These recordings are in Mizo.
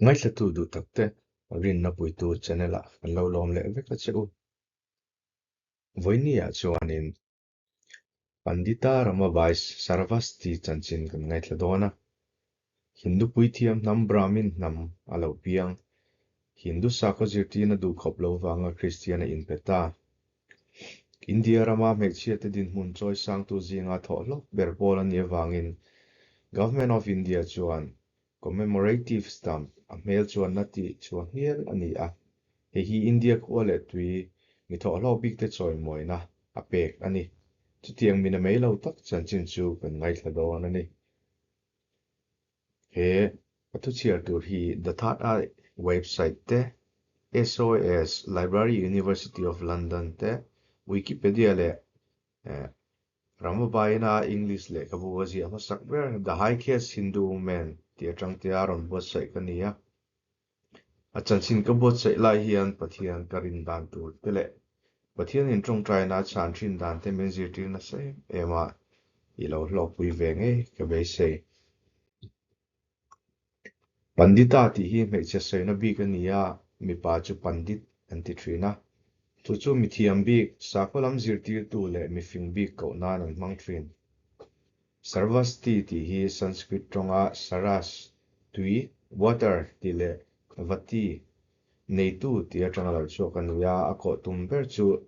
Ngaithlatu duh takte rinna puitu channel-ah kan lo lawm leh vek a che u. Vawinia chuanin Pandita Ramabai Sarvasti chanchin kan ngaithla dawn a. Hindu puithiam hnam Brahmin hnam a lo piang. Hindu sakhaw zirtirna duh khawp lo vanga Kristian a inpe ta. India rama hmeichhiate dinhmun chawi sangtu zinga thawh hlawk ber pawl a nih avangin Government of India chuan Commemorative stamp a hmel chuan na tih chhuah hial a ni a, hei hi India khua leh tui mi thawhhlawk bikte chawimawina a pek a ni. Chutiang mina mai lo tak chanchin chu kan ngaithla dawn a ni. He a thuchhiar tur hi The Third Eye website te, SOAS Library University of London te, Wikipedia leh Ramabaina English lehkhabu a ziah hmasak ber The High Caste Hindu Woman tih atang te a rawn buatsaih ka ni a. A chanchin ka buatsaih lai hian Pathian ka rin dan tur te leh Pathianin tawngtaina a chhan thin dan te min zirtir nasa em em a, i lo hlawkpui ve ngei ka beisei. Pandita tih hi hmeichhe sawina bik a ni a, mipa chu Pandit an ti thin a. Chu chu mithiam bik, sakhaw lam zirtirtu leh mifing bik koh nan an hmang thin. Sarvasti tih hi Sanskrit tawnga saras, tui, water, tih leh vati, neitu, tih atanga lo chhuak a ni a, a kawh tum ber chu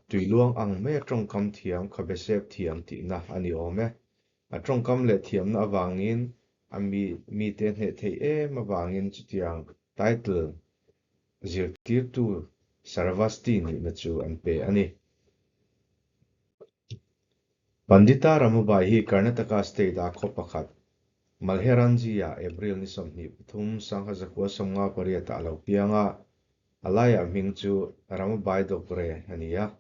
tui luang ang maia tawngkam thiam, khabe sep thiam tihna a ni awm e. A tawngkam leh thiamna avangin a mi mite hneh theih em avangin chutiang title zirtirtu Sarvasti nihna chu an pe a ni. Pandita Ramabai hi Karnataka state-a khaw pakhat Malheranji-ah April ni 23, 1958-ah a lo piang a, a laiah hming chu Ramabai Dogre a ni a,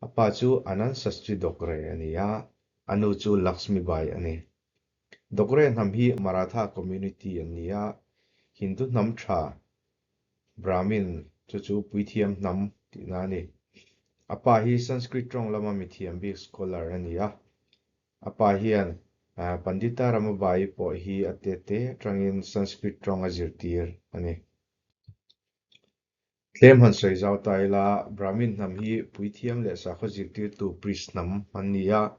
a pa chu Anand Shastri Dogre a ni a, A nu chu Lakshmi Bai a ni. Dogre hnam hi Maratha community an ni a, Hindu hnam tha, Brahmin, chu chu puithiam hnam tihna a ni. A pa hi Sanskrit tawng lama mithiam bik scholar a ni a. A pa hian Pandita Ramabai pawh hi a tete atangin Sanskrit tawng a zirtir a ni. Tlem han sawi zau ta ila, Brahmin hnam hi puithiam leh sakhaw zirtirtu priest hnam an ni a,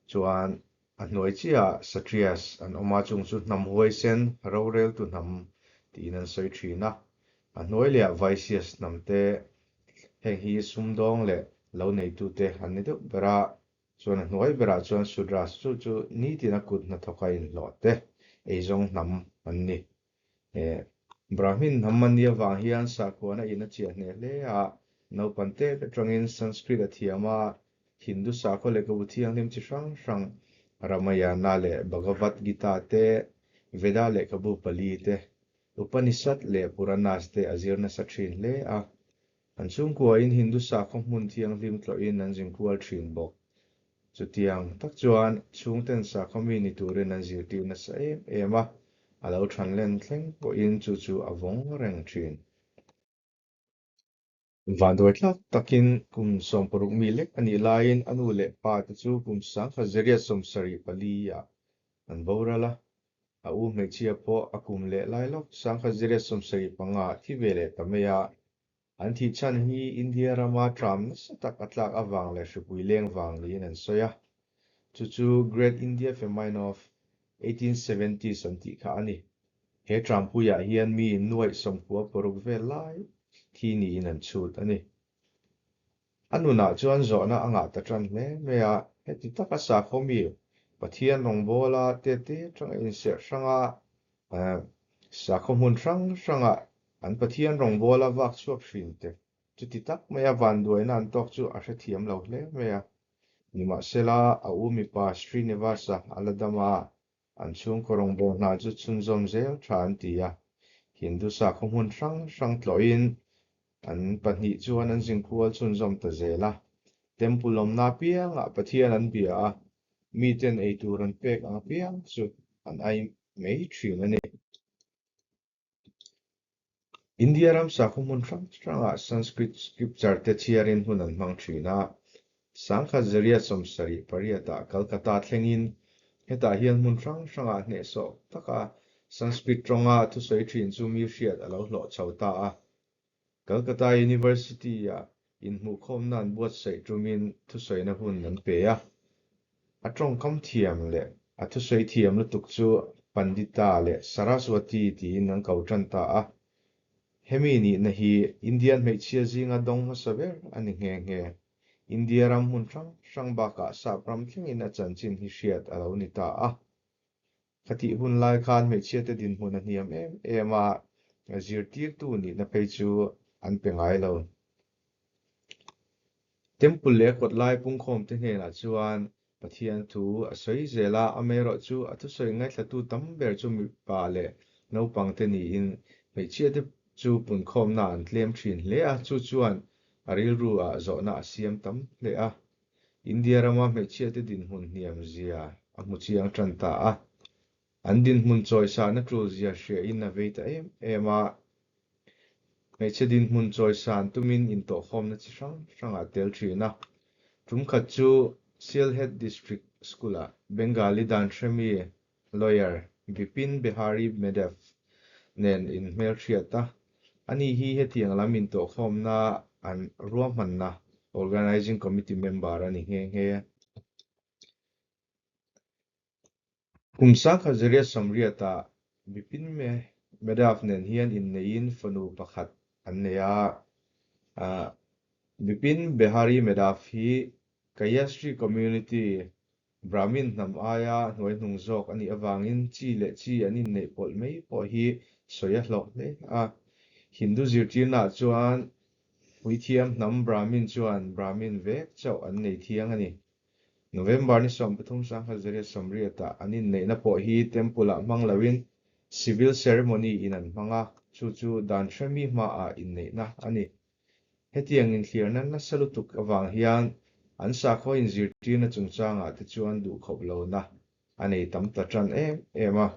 chuan a hnuai chiahah Kshatriyas an awm a, chung chu hnam huaisen, roreltu hnam tiin an sawi thin a. A hnuai lehah Vaishyas hnam te, heng hi sumdawng leh lo neitute an ni deuh ber a, chuan a hnuai berah chuan Shudras chu chu nitina kut hnathawka inhlawh te, eizawng hnam an ni. He Brahmin hnam an nih avang hian sakhuana in a chiah hneh hle a, naupang te atangin Sanskrit a thiam a, Hindu sakhaw lehkhabu thianghlim chi hrang hrang Ramayana leh Bhagavad Gita te, Veda lehkhabu pali te, Upanishad leh Puranas te a zir nasa thin hle a. An chhungkuain Hindu sakhaw hmun thianghlim tlawhin an zinkual thin bawk. Chutiang tak chuan chhungten sakhaw mi ni turin an zirtir nasa em em a, a lo than len thleng pawhin chu chu a vawng reng thin. Vanduai tlak takin kum 16 mi lek a nih laiin a nu leh pa te chu kum 1974 ah an boral a, a u hmeichhia pawh a kum leh lai lawk 1975 ah thi ve leh ta mai a, An thih chhan hi India rama tram nasa tak a tlak avang leh hripui leng vang niin an sawi a. Chu chu Great India Famine of 1870s an tih kha a ni. He trampuiah hian mi nuaih 96 vel lai thi niin an chhut a ni. A nunah chuan zawhna a ngah ta tan hle mai a, heti taka sakhaw mi Pathian rawngbawla tete atanga inserh hranga sakhaw hmun hrang hrangah An Pathian rawngbawla vak chhuak hrin te chuti tak maia vanduaina an tawk chu a hrethiam lo hle mai a. Nimahsela, a u mipa Srinivasa a la dam a, an chhungkaw rawngbawng hna chu chhunzawm zel tha an ti a. Hindu sakhaw hmun hrang hrang tlawhin an pahnih chuan an zingkual chhunzawm ta zel a. Temple awmna apiangah Pathian an bia a, miten eitur an pek ang apiang chu an ai mai thin a ni. India ram sakhaw hmun hrang hrangah Sanskrit scripture te chhiarin hun an hmang thin a, 1978 ah Calcutta thlengin hetah hian hmun hrang hrangah hnehsawh taka Sanskrit tawnga thusawi thin chu mi hriat a lo hlawh chho ta a. Calcutta University-ah inhmuhkhawmna an buatsaih tumin thusawina hun an pe a. A tawngkam thiam leh a thusawi thiam lutuk chu Pandita leh Saraswati tiin an ko tan ta a. Hemi nihna hi Indian hmeichhia zinga dawng hmasa ber a ni nghe nghe. India ram hmun hrang hrang bakah sap ram thlengin a chanchin hi hriat a lo ni ta a. Khatih hun lai khan hmeichhiate dinhmun a hniam em em a, zirtirtu nihna phei chu an pe ngai lo. Temple leh kawtlai pungkhawmte hnenah chuan Pathian thu a sawi zel a, amaherawhchu a thusawi ngaithlatu tam ber chu mipa leh naupangte niin hmeichhiate chu punkhawmna an tlem thin hle a, chu chuan a rilru ah zawhna a siam tam hle a. India rama hmeichhiate dinhmun hniam zia a hmu chiang tan ta a, an dinhmun chawisahna tul zia hriain a vei ta em em a. Hmeichhe dinhmun chawisan tumin intawhkhawmna chi hrang hrangah tel thin a. Tum khat chu Sylhet District School-ah Bengali dan hremi lawyer Bipin Behari Madhav nen inhmelhriat a. Ani hi hetiang lam intawhkhawmna an ruahmanna Organising Committee member a ni nghe nghe. Kum sangkhat zariat sawmriatah Bipin Madhav nen hian inneiin fanu pakhat an nei a. Bipin Behari Madhav hi Kayastri community Brahmin hnam aia hnuaihnung zawk a nih avangin chi leh chi an inneih pawlh mai pawh hi sawi a hlawh hle a. Hindu zirtirnaah chuan puithiam hnam Brahmin chuan Brahmin vek chauh an nei thiang a ni. November ni 13 sangkhat 28-ah an inneihna pawh hi temple-ah hmang loin civil ceremony in an hmang a, chu chu dan hremi hmaah inneihna a ni. Hetiang inthliarna nasa lutuk avang hian an sakhaw inzirtirna chungchangah te chuan duhkhawp lohna a nei tam ta tan em em a.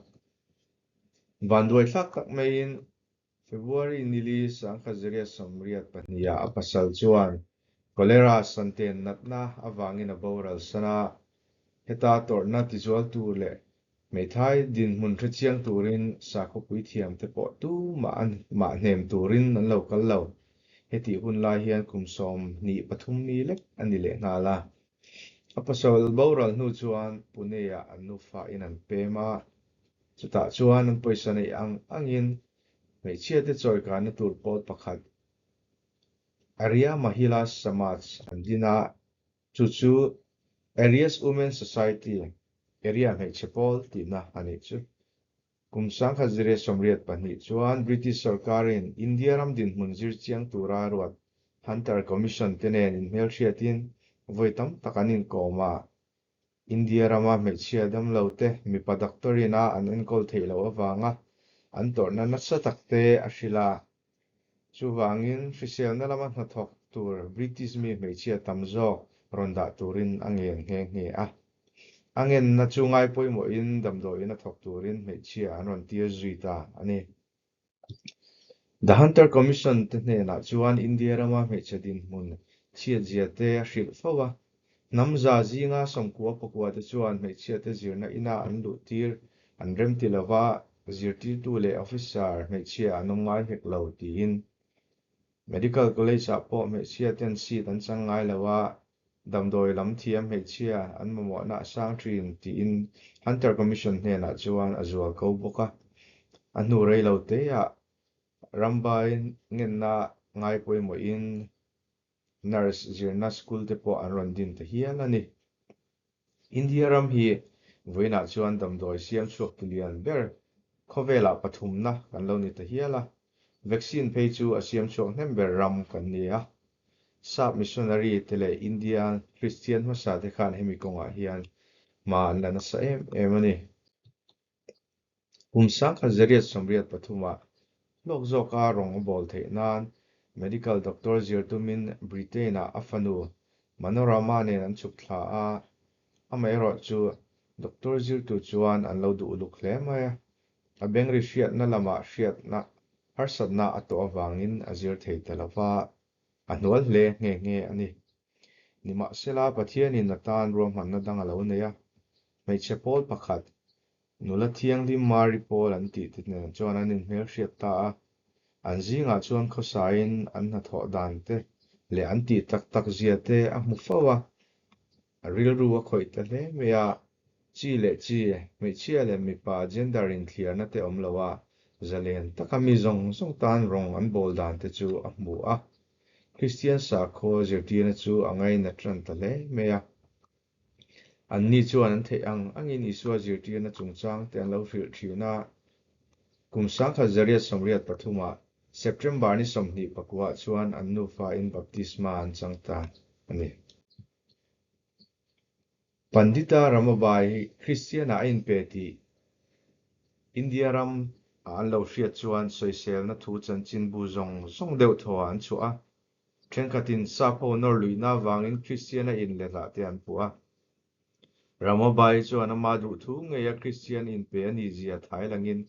Vanduai thlak tak maiin February nili 1982-ah a pasal chuan cholera santen natna avangin a boral san a, heta tawrhna tizual tur leh hmeithai dinhmun hrechiang turin sakhawpui thiamte pawh tumah an mah hnem turin an lo kal lo. Hetih hun lai hian kum 23 mi lek a ni lehnghal a. A pasal boral hnu chuan Pune-ah an nufa in an pem a, Chutah chuan an pawisa neih ang angin hmeichhiate chawikana tur pawl pakhat Arya Mahila Samaj an din a, chu chu Aryas Women Society, Arya hmeichhe pawl tihna a nih chu. Kum 1982 chuan British sorkarin India ram dinhmun zir chiang tura ruat Hunter Commission te nen inhmelhriatin vawi tam tak an inkawm a, India rama hmeichhia damlo te mipa doctor in a an enkawl theih loh avanga an tawrhna nasa tak te a hrilh a. Chuvangin hriselna lama hnathawk tur British mi hmeichhia tam zawk rawn dah turin a ngen nghe nghe a. A ngenna chu ngai pawimawhin damdawiin a thawk turin hmeichhia an rawn tir zui ta a ni. The Hunter Commission te hnenah chuan India rama hmeichhe dinhmun chhiatzia te a hrilh fo a. Hnam za zinga sawmkua pakua te chuan hmeichhiate zirna ina an luh tir an remti lova, zirtirtu leh officer hmeichhia an awm ngai hek lo tiin. Medical College-ah pawh hmeichhia ten seat an chang ngai lo a, damdawi lam thiam hmeichhia an mamawhna a sang thin tiin Hunter Commission hnenah chuan a zual ko bawk a. A hnu rei lo teah rambai ngenna ngai pawimawhin nurse zirna school te pawh an rawn din ta hial a ni. India ram hi vawiinah chuan damdawi siam chhuak tu lian ber khawvelah pathumna kan lo ni ta hial a, vaccine phei chu a siam chhuak hnem ber ram kan ni a. Sap missionary te leh India Kristian hmasa te khan hemi kawngah hian hma an la nasa em em a ni. Kum 1983-ah hlawk zawka rawng a bawl theih nan medical doctor zir tumin Britain-ah a fanu Manorama nen an chhuk thla a, amaherawh chu doctor zirtu chuan an lo duh uluk hle mai a, a bengri hriatna lamah hriatna harsatna a tawh avangin a zir thei ta lo va, a hnual hle nghe nghe a ni. Nimahsela, Pathianin a tan ruahmanna dang a lo nei a, hmeichhe pawl pakhat. Nula thianghlim Mari Paul an tih te nen chuan an inhmelhriat ta a. An zingah chuan khawsain an hnathawh dan te leh an tih tak tak zia te a hmu fo a. A rilru a khawih ta hle mai a, chi leh chi, hmeichhia leh mipa gender inthliarna te awm lo a, zalen taka mi zawng zawng tan rawng an bawl dan te chu a hmu a. Kristian sakhaw zirtirna chu a ngaina tan ta hle mai a. Anni chuan an theih ang angin Isua zirtirna chungchang te an lo hrilh thin a. Kum 1983 ah September ni 29 ah chuan an nufa in baptisma an chang ta a ni. Pandita Ramabai hi Kristian ah a inpe tih India ram ah an lo hriat chuan sawiselna thu chanchinbu zawng zawng deuh thaw ah an chhuah a. Thenkhatin sap ho nawr luihna avangin Kristian a inlehlah te an puh a. Ramabai chuan ama duhthu ngeia Kristian inpe a nih zia thai langin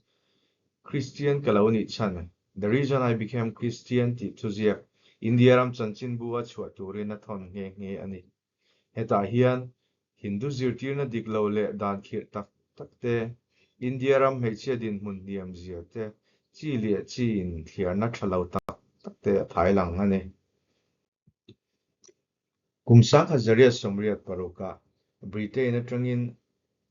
Kristian ka lo nih chhan, The Reason I Became Christian tih thuziak India ram chanchinbu a chhuah turin a thawn nghe nghe a ni. Hetah hian Hindu zirtirna dik lo leh dan khirh tak tak te, India ram hmeichhia dinhmun hniam zia te, chi leh chi in thliarna tha lo tak tak te a thai lang a ni. Kum 1986 ah Britain atangin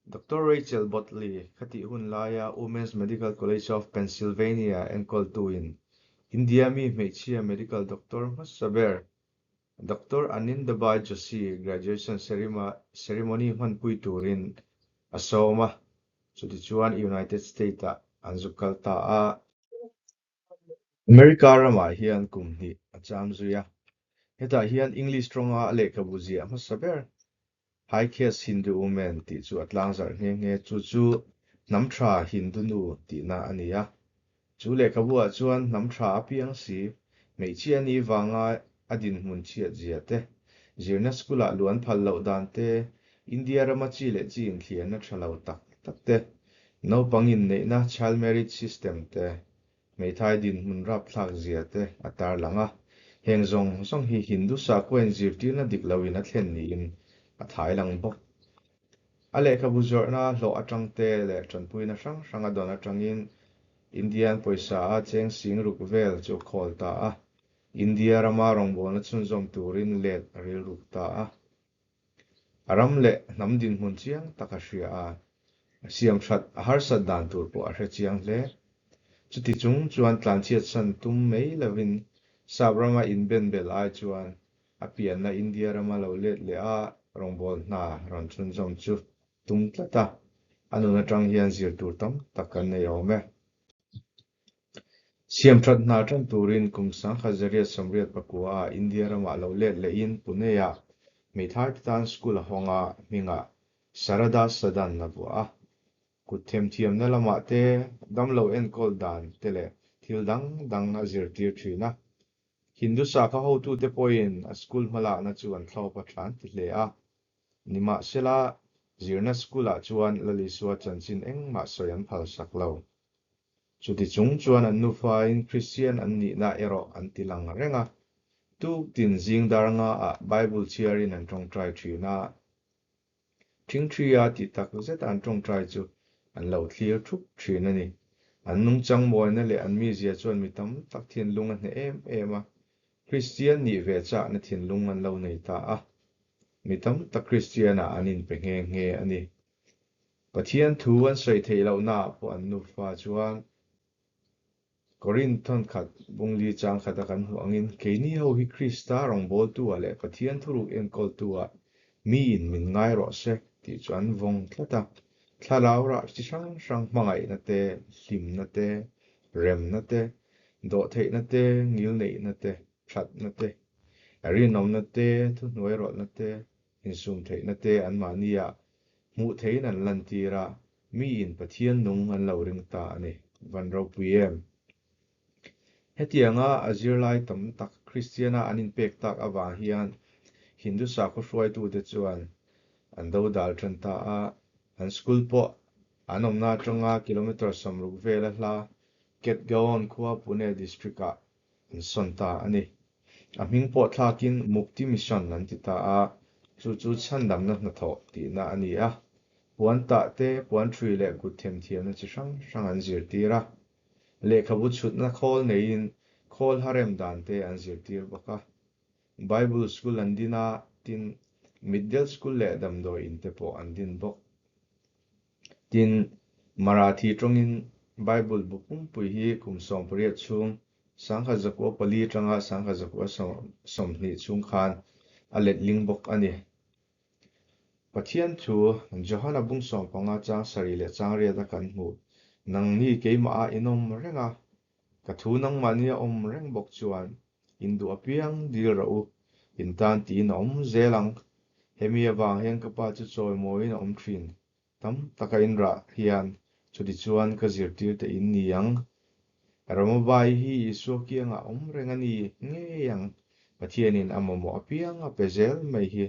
Doctor Rachel Botley khatih hun laia Women's Medical College of Pennsylvania enkawltuin India mi hmeichhia medical doctor hmasa ber Doctor Anindabai Joshi graduation ceremony hmanpui turin a sawm a, chutichuan United State-ah an zuk kal ta a. America ramah hian kum hnih a cham zui a, hetah hian English tawnga a lehkhabu ziah hmasa ber High Caste Hindu Women tih chu a tlangzarh nghe nghe, chu chu hnam tha Hindu nu tihna a ni a. Chu lehkhabu-ah chuan hnam tha apiang si, hmeichhia ni vanga a dinhmun chhiat zia te, zirna school-ah luan phal loh dan te, India rama chi leh chi inthliarna tha lo tak tak te, naupang inneihna child marriage system te, Hmeithai dinhmun rapthlak zia te a tarlang a, heng zawng zawng hi Hindu sakhua inzirtirna dik loin a thlen niin a thai lang bawk. A lehkhabu zawrhna hlawh atang te leh tanpuina hrang hrang a dawn atangin Indian pawisa a cheng sing ruk vel chu a khawl ta a, India rama rawngbawlna chhunzawm turin let a rilruk ta a. A ram leh hnam dinhmun chiang tak a hria a, a siam that a harsat dan tur pawh a hre chiang hle. Chuti chung chuan tlanchhiat san tum mai lovin Sap rama inben bel ai chuan a pianna India rama lo let leh a rawngbâwl hna rawn chhunzawm chu tum tlat a, a nun atang hian zir tur tam tak kan nei awm e. Siamthat hna tan turin kum 1989 ah India ramah lo let lehin Pune-ah hmeithai te tan school a hawng a, hmingah Sarada Sadan a vuah a. Kut themthiamna lamah te, damlo enkawl dan te leh thil dang dang a zirtir thin a. Hindu sakhaw hotute pawhin a school hmalakna chu an thlawp a tlan ti hle a. Nimahsela, zirna school-ah chuan Lal Isua chanchin engmah sawi an phalsak lo. Chuti chung chuan an nufain Kristian an nihna erawh an ti lang reng a. Tuk tin zing dar ngaah Bible chhiarin an tawngtai thin a. Thingthria tih tak zeta an tawngtai chu an lo thlir thup thin a ni. An nungchang mawina leh an mizia chuan mi tam tak thinlung a hneh em em a. Kristian nih ve chahna thinlung an lo nei ta a. Mi tam tak Kristianah an inpe nghe nghe a ni. Pathian thu an sawi theih lohnaah pawh an nufa chuan Korinth thawnkhat bungli chang khata kan hmuh angin keini ho hi Krista rawngbawltu-ah leh Pathian thuruk enkawltu-ah miin min ngai rawh se tih chu an vawng tlat a. Thlarau rah chi hrang hrang hmangaihna te, hlimna te, remna te, dawhtheihna te, ngilneihna te, thatna te, rinawmna te, thuhnuairawlhna te, insumtheihna te anmahnia Hmuh theihin an lantir a, miin Pathian nung an lo ring ta a ni. Van ropui em? Hetianga a zirlai tam tak Kristiana an inpek tak avang hian Hindu sakhaw hruaitute chuan an dodal tan ta a, an school pawh an awmna atanga kilometre 60 vela hla Ketgaon khua Pune district-ah an sawn ta a ni. A hming pawh thlakin Mukti Mission an ti ta a, chu chu chhandamna hnathawh tihna a ni a. Puan tah te, puan ṭhui leh kut themthiamna chi hrang hrang an zirtir a. Lehkhabu chhutna khawl neiin khawl harem dan te an zirtir bawk a. Bible School an din a, tin, Mitdel School leh damdawi in te pawh an din bawk. Tin, Marathi tawngin Bible bu pumpui hi kum 18 chhung, 1904 atanga 1920 chhung khan a letling bawk a ni. Pathian thu, Johana bung 15 chang sarih leh chang riata kan hmuh, Nangni keimah ah in awm reng a, Ka thu nangmahni a awm reng bawk chuan in duh apiang dil rawh u, in tan tiin a awm zel ang. Hemi avang hian ka pa chu chawimawiin a awm thin. Tam taka in rah hian chutichuan ka zirtir te in ni ang. Ramabai hi Isua kiangah awm reng a ni ngei ang. Pathianin a mamawh apiang a pe zel mai hi.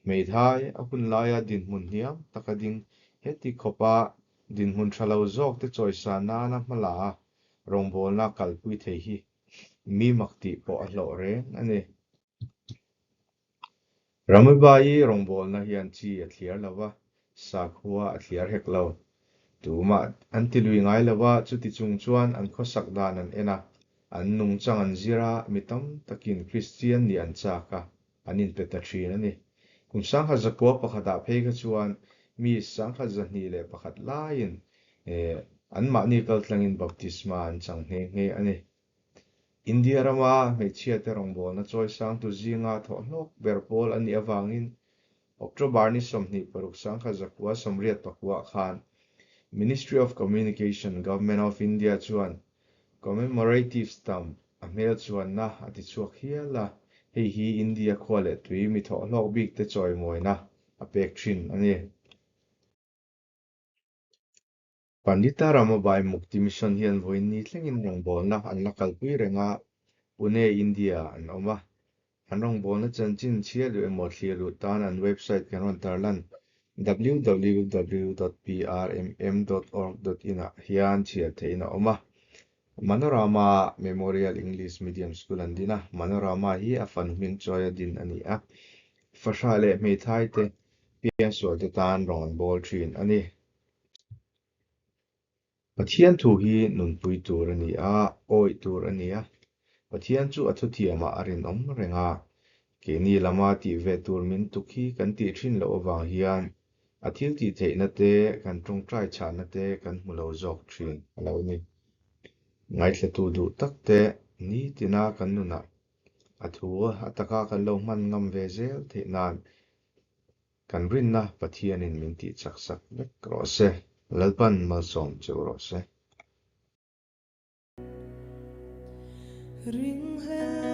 Hmeithai a hun laia dinhmun hniam taka ding heti khawpa Dinhmun tha lo zawk te chawisa nana hmala a rawngbawlna kalpui thei hi mi mak tih pawh a hlawh reng a ni. Ramibai rawngbawlna hian chi a thliar lo va, sakhua a thliar hek lo. Tumah an ti lui ngai lo va, chuti chung chuan an khawsak dan an en a, an nungchang an zir a, mi tam takin Kristian nih an chak a, an inpe ta thin a ni. Kum 1900 pakhatah phei kha chuan mi 1201 laiin anmahni kaltlangin baptisma an chang nghe nghe a ni. India rama hmeichhiate rawngbawlna chawisangtu zinga thawhhlawk ber pawl a nih avangin October ni 26 1989 khan Ministry of Communication, Government of India chuan Commemorative Stamp a hmel chuanna a ti chhuak hial a, hei hi India khua leh tui mi thawhhlawk bik te chawimawina a pek thin a ni. Pandita Ramabai Mukti Mission hian vawiin ni thlengin rawngbawlna an la kalpui reng a, Pune, India an awm a. An rawngbawlna chanchin chhiar duh emaw thlir duh tan an website kan rawn tarlan www dot prmm dot org dot in ah hian chhiar theihin a awm a. Manorama Memorial English Medium School an din a, Manorama hi a fanu hming chawia din a ni a, fahrah leh hmeithai te piangsual te tan rawn an bawl thin a ni. Pathian thu hi nunpui tur a ni a, awih tur a ni a. Pathian chu a thuthiamah a rinawm reng a, keini lama tih ve tur min tuk hi kan tih thin loh avang hian a thil tih theihna te, kan tawngtai chhahna te kan hmu lo zawk thin a lo ni. Ngaithlatu duh tak te nitina kan nunah a thu a taka kan lo hman ngam ve zel theih nan Kan rinna Pathianin min tih chak sak vek rawh se. Lalpan malsawm cheu rawh se. Ringhlel.